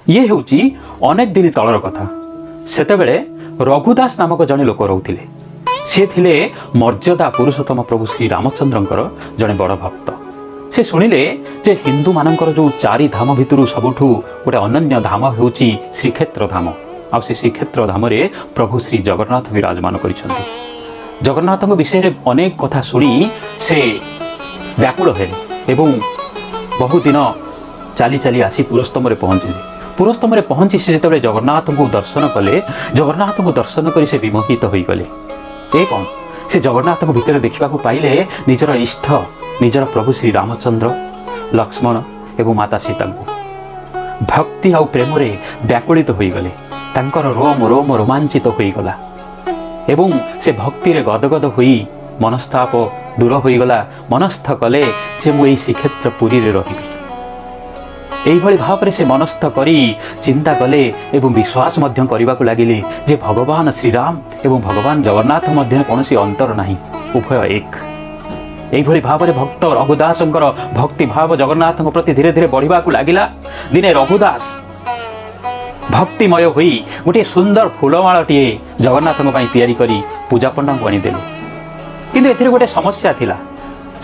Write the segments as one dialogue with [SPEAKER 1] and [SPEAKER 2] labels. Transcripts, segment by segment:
[SPEAKER 1] ଇଏ ହେଉଛି ଅନେକ ଦିନ ତଳର କଥା। ସେତେବେଳେ ରଘୁଦାସ ନାମକ ଜଣେ ଲୋକ ରହୁଥିଲେ। ସିଏ ଥିଲେ ମର୍ଯ୍ୟାଦା ପୁରୁଷୋତ୍ତମ ପ୍ରଭୁ ଶ୍ରୀ ରାମଚନ୍ଦ୍ରଙ୍କର ଜଣେ ବଡ଼ ଭକ୍ତ। ସେ ଶୁଣିଲେ ଯେ ହିନ୍ଦୁମାନଙ୍କର ଯେଉଁ ଚାରି ଧାମ ଭିତରୁ ସବୁଠୁ ଗୋଟେ ଅନନ୍ୟ ଧାମ ହେଉଛି ଶ୍ରୀକ୍ଷେତ୍ର ଧାମ। ଆଉ ସେ ଶ୍ରୀକ୍ଷେତ୍ର ଧାମରେ ପ୍ରଭୁ ଶ୍ରୀ ଜଗନ୍ନାଥ ବିରାଜମାନ କରିଛନ୍ତି। ଜଗନ୍ନାଥଙ୍କ ବିଷୟରେ ଅନେକ କଥା ଶୁଣି ସେ ବ୍ୟାକୁଳ ହେଲେ ଏବଂ ବହୁଦିନ ଚାଲି ଚାଲି ଆସି ପୁରସ୍ତମରେ ପହଞ୍ଚିଲେ। ପୁରସ୍ତମରେ ପହଞ୍ଚି ସେ ଯେତେବେଳେ ଜଗନ୍ନାଥଙ୍କୁ ଦର୍ଶନ କଲେ, ଜଗନ୍ନାଥଙ୍କୁ ଦର୍ଶନ କରି ସେ ବିମୋହିତ ହୋଇଗଲେ। ଏ କ'ଣ, ସେ ଜଗନ୍ନାଥଙ୍କ ଭିତରେ ଦେଖିବାକୁ ପାଇଲେ ନିଜର ଇଷ୍ଟ, ନିଜର ପ୍ରଭୁ ଶ୍ରୀ ରାମଚନ୍ଦ୍ର, ଲକ୍ଷ୍ମଣ ଏବଂ ମାତା ସୀତାଙ୍କୁ। ଭକ୍ତି ଆଉ ପ୍ରେମରେ ବ୍ୟାକୁଳିତ ହୋଇଗଲେ। ତାଙ୍କର ରୋମ ରୋମ ରୋମାଞ୍ଚିତ ହୋଇଗଲା ଏବଂ ସେ ଭକ୍ତିରେ ଗଦଗଦ ହୋଇ ମନସ୍ତାପ ଦୂର ହୋଇଗଲା। ମନସ୍ଥ କଲେ ଯେ ମୁଁ ଏଇ ଶ୍ରୀକ୍ଷେତ୍ର ପୁରୀରେ ରହିବି। ଏଇଭଳି ଭାବରେ ସେ ମନସ୍ଥ କରି ଚିନ୍ତା କଲେ ଏବଂ ବିଶ୍ୱାସ ମଧ୍ୟ କରିବାକୁ ଲାଗିଲେ ଯେ ଭଗବାନ ଶ୍ରୀରାମ ଏବଂ ଭଗବାନ ଜଗନ୍ନାଥ ମଧ୍ୟରେ କୌଣସି ଅନ୍ତର ନାହିଁ, ଉଭୟ ଏକ। ଏଇଭଳି ଭାବରେ ଭକ୍ତ ରଘୁଦାସଙ୍କର ଭକ୍ତି ଭାବ ଜଗନ୍ନାଥଙ୍କ ପ୍ରତି ଧୀରେ ଧୀରେ ବଢ଼ିବାକୁ ଲାଗିଲା। ଦିନେ ରଘୁଦାସ ଭକ୍ତିମୟ ହୋଇ ଗୋଟିଏ ସୁନ୍ଦର ଫୁଲମାଳଟିଏ ଜଗନ୍ନାଥଙ୍କ ପାଇଁ ତିଆରି କରି ପୂଜାପଣ୍ଡାଙ୍କୁ ଆଣିଦେଲେ। କିନ୍ତୁ ଏଥିରେ ଗୋଟେ ସମସ୍ୟା ଥିଲା।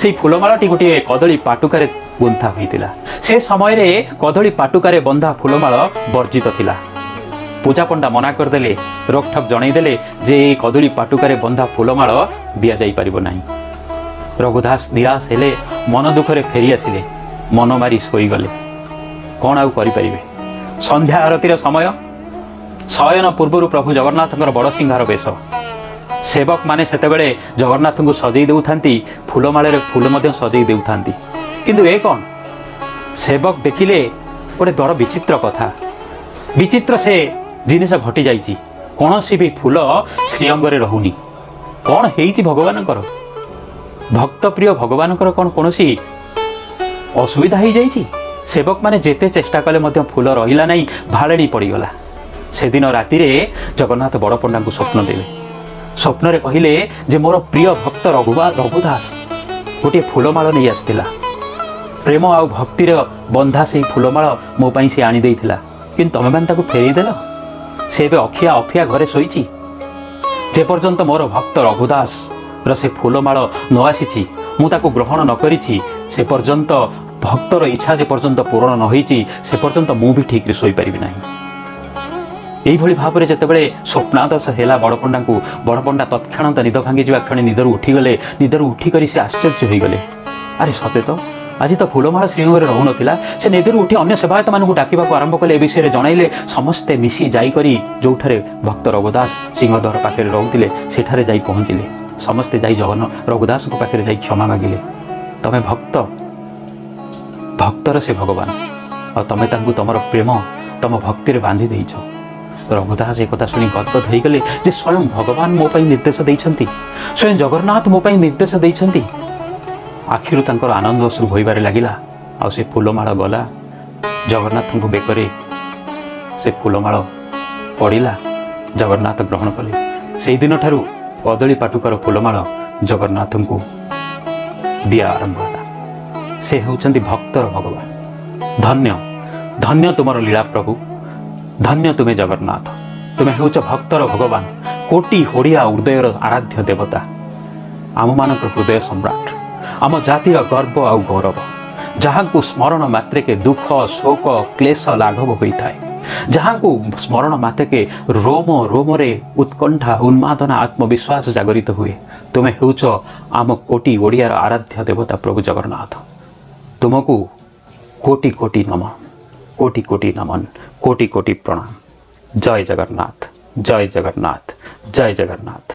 [SPEAKER 1] ସେଇ ଫୁଲମାଳଟି ଗୋଟିଏ କଦଳୀ ପାଟୁକାରେ ଗୁନ୍ଥା ହୋଇଥିଲା। ସେ ସମୟରେ କଦଳୀ ପାଟୁକାରେ ବନ୍ଧା ଫୁଲମାଳ ବର୍ଜିତ ଥିଲା। ପୂଜାପଣ୍ଡା ମନା କରିଦେଲେ, ରୋକଠୋକ ଜଣେଇଦେଲେ ଯେ ଏଇ କଦଳୀ ପାଟୁକାରେ ବନ୍ଧା ଫୁଲମାଳ ଦିଆଯାଇପାରିବ ନାହିଁ। ରଘୁଦାସ ନିରାଶ ହେଲେ, ମନ ଦୁଃଖରେ ଫେରି ଆସିଲେ, ମନ ମାରି ଶୋଇଗଲେ। କ'ଣ ଆଉ କରିପାରିବେ? ସନ୍ଧ୍ୟା ଆରତୀର ସମୟ। ଶୟନ ପୂର୍ବରୁ ପ୍ରଭୁ ଜଗନ୍ନାଥଙ୍କର ବଡ଼ ସିଂହାର ବେଶ। ସେବକମାନେ ସେତେବେଳେ ଜଗନ୍ନାଥଙ୍କୁ ସଜେଇ ଦେଉଥାନ୍ତି, ଫୁଲମାଳରେ ଫୁଲ ମଧ୍ୟ ସଜେଇ ଦେଉଥାନ୍ତି। କିନ୍ତୁ ଏ କ'ଣ, ସେବକ ଦେଖିଲେ ଗୋଟେ ବଡ଼ ବିଚିତ୍ର କଥା, ବିଚିତ୍ର ସେ ଜିନିଷ ଘଟିଯାଇଛି। କୌଣସି ବି ଫୁଲ ଶ୍ରୀଅଙ୍ଗରେ ରହୁନି। କ'ଣ ହେଇଛି ଭଗବାନଙ୍କର? ଭକ୍ତପ୍ରିୟ ଭଗବାନଙ୍କର କ'ଣ କୌଣସି ଅସୁବିଧା ହେଇଯାଇଛି? ସେବକମାନେ ଯେତେ ଚେଷ୍ଟା କଲେ ମଧ୍ୟ ଫୁଲ ରହିଲା ନାହିଁ, ଭାଳେଣି ପଡ଼ିଗଲା। ସେଦିନ ରାତିରେ ଜଗନ୍ନାଥ ବଡ଼ପଣ୍ଡାଙ୍କୁ ସ୍ୱପ୍ନ ଦେଲେ। ସ୍ୱପ୍ନରେ କହିଲେ ଯେ ମୋର ପ୍ରିୟ ଭକ୍ତ ରଘୁଦାସ ଗୋଟିଏ ଫୁଲମାଳ ନେଇ ଆସିଥିଲା। ପ୍ରେମ ଆଉ ଭକ୍ତିର ବନ୍ଧା ସେଇ ଫୁଲମାଳ ମୋ ପାଇଁ ସେ ଆଣିଦେଇଥିଲା, କିନ୍ତୁ ତମେମାନେ ତାକୁ ଫେରେଇ ଦେଲ। ସେ ଏବେ ଅଖିଆ ଅଫିଆ ଘରେ ଶୋଇଛି। ଯେପର୍ଯ୍ୟନ୍ତ ମୋର ଭକ୍ତ ରଘୁଦାସର ସେ ଫୁଲମାଳ ନ ଆସିଛି, ମୁଁ ତାକୁ ଗ୍ରହଣ ନ କରିଛି, ସେ ପର୍ଯ୍ୟନ୍ତ, ଭକ୍ତର ଇଚ୍ଛା ଯେ ପର୍ଯ୍ୟନ୍ତ ପୂରଣ ନ ହୋଇଛି, ସେ ପର୍ଯ୍ୟନ୍ତ ମୁଁ ବି ଠିକ୍ରେ ଶୋଇପାରିବି ନାହିଁ। ଏଇଭଳି ଭାବରେ ଯେତେବେଳେ ସ୍ୱପ୍ନାଦେଶ ହେଲା ବଡ଼ପଣ୍ଡାଙ୍କୁ, ବଡ଼ପଣ୍ଡା ତତ୍କ୍ଷଣାତ ନିଦ ଭାଙ୍ଗିଯିବା କ୍ଷଣି ନିଦରୁ ଉଠିଗଲେ। ନିଦରୁ ଉଠିକରି ସେ ଆଶ୍ଚର୍ଯ୍ୟ ହୋଇଗଲେ। ଆରେ, ସତେ ତ, ଆଜି ତ ଫୁଲମାଳ ଶ୍ରୀଅଙ୍ଗରେ ରହୁନଥିଲା। ସେ ନିଦରୁ ଉଠି ଅନ୍ୟ ସେବାୟତମାନଙ୍କୁ ଡାକିବାକୁ ଆରମ୍ଭ କଲେ, ଏ ବିଷୟରେ ଜଣାଇଲେ। ସମସ୍ତେ ମିଶି ଯାଇକରି ଯେଉଁଠାରେ ଭକ୍ତ ରଘୁଦାସ ସିଂହଦ୍ୱାର ପାଖରେ ରହୁଥିଲେ, ସେଠାରେ ଯାଇ ପହଞ୍ଚିଲେ। ସମସ୍ତେ ଯାଇ ରଘୁଦାସଙ୍କ ପାଖରେ ଯାଇ କ୍ଷମା ମାଗିଲେ। ତମେ ଭକ୍ତ, ଭକ୍ତର ସେ ଭଗବାନ, ଆଉ ତମେ ତାଙ୍କୁ ତମର ପ୍ରେମ, ତମ ଭକ୍ତିରେ ବାନ୍ଧି ଦେଇଛ। ରଘୁଦାସ ଏ କଥା ଶୁଣି ଗଦଗଦ ହୋଇଗଲେ ଯେ ସ୍ୱୟଂ ଭଗବାନ ମୋ ପାଇଁ ନିର୍ଦ୍ଦେଶ ଦେଇଛନ୍ତି, ସ୍ୱୟଂ ଜଗନ୍ନାଥ ମୋ ପାଇଁ ନିର୍ଦ୍ଦେଶ ଦେଇଛନ୍ତି। ଆଖିରୁ ତାଙ୍କର ଆନନ୍ଦ ଅଶ୍ରୁ ବୋହିବାରେ ଲାଗିଲା। ଆଉ ସେ ଫୁଲମାଳ ଗଲା ଜଗନ୍ନାଥଙ୍କ ବେକରେ, ସେ ଫୁଲମାଳ ପଡ଼ିଲା, ଜଗନ୍ନାଥ ଗ୍ରହଣ କଲେ। ସେଇଦିନଠାରୁ କଦଳୀ ପାଟୁକାର ଫୁଲମାଳ ଜଗନ୍ନାଥଙ୍କୁ ଦିଆ ଆରମ୍ଭ ହେଲା। ସେ ହେଉଛନ୍ତି ଭକ୍ତର ଭଗବାନ। ଧନ୍ୟ, ଧନ୍ୟ ତୁମର ଲୀଳା ପ୍ରଭୁ, ଧନ୍ୟ ତୁମେ ଜଗନ୍ନାଥ। ତୁମେ ହେଉଛ ଭକ୍ତର ଭଗବାନ, କୋଟି ଓଡ଼ିଆ ହୃଦୟର ଆରାଧ୍ୟ ଦେବତା, ଆମମାନଙ୍କର ହୃଦୟ ସମ୍ରାଟ, ଆମ ଜାତିର ଗର୍ବ ଆଉ ଗୌରବ, ଯାହାଙ୍କୁ ସ୍ମରଣ ମାତ୍ରକେ ଦୁଃଖ, ଶୋକ, କ୍ଲେଶ ଲାଘବ ହୋଇଥାଏ, ଯାହାଙ୍କୁ ସ୍ମରଣ ମାତ୍ରକେ ରୋମ ରୋମରେ ଉତ୍କଣ୍ଠା, ଉନ୍ମାଦନା, ଆତ୍ମବିଶ୍ୱାସ ଜାଗରିତ ହୁଏ। ତୁମେ ହେଉଛ ଆମ କୋଟି ଓଡ଼ିଆର ଆରାଧ୍ୟ ଦେବତା ପ୍ରଭୁ ଜଗନ୍ନାଥ। ତୁମକୁ କୋଟି କୋଟି ନମନ, କୋଟି କୋଟି ନମନ, କୋଟି କୋଟି ପ୍ରଣାମ। ଜୟ ଜଗନ୍ନାଥ, ଜୟ ଜଗନ୍ନାଥ, ଜୟ ଜଗନ୍ନାଥ।